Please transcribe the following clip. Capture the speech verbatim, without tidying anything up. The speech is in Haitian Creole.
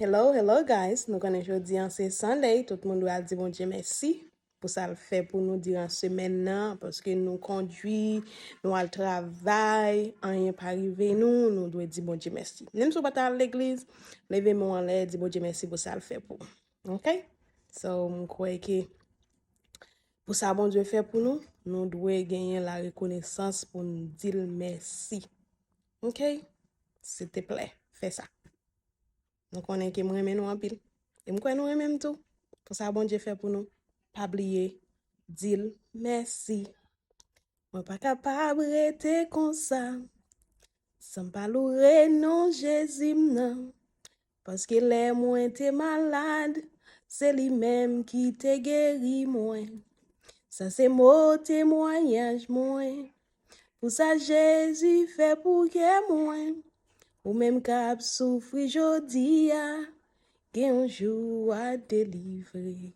Hello, hello guys. Nou konnen jodi an se Sunday. Tout moun dwe al di Bondye mèsi pou sa l fè pou nou diran semèn nan, paske nou kondwi, nou al travay, anyen pa rive nou, nou dwe di Bondye mèsi. Menm si w pa t al legliz, leve men w anlè, di Bondye mèsi pou sa l fè pou ou. Ok? So, m kwè ke pou sa Bondye fè pou nou, nou dwe genyen la rekonesans pou n di l mèsi. Ok? Silteplè, fè sa. Nou konnen ke m renmen nou anpil. E m kwè nou renmen m tou. Pou sa Bondye fè pou nou, pa bliye di l mèsi. Mwen pa kapab rete konsa san m pa loure non Jezi m nan. Paske lè mwen te malad, se li menm ki te geri mwen. Sa se mo temwayaj mwen. Pou sa Jezi fè pou kè mwen. Ou menm k ap soufri jodi a, gen yon jou w a delivre.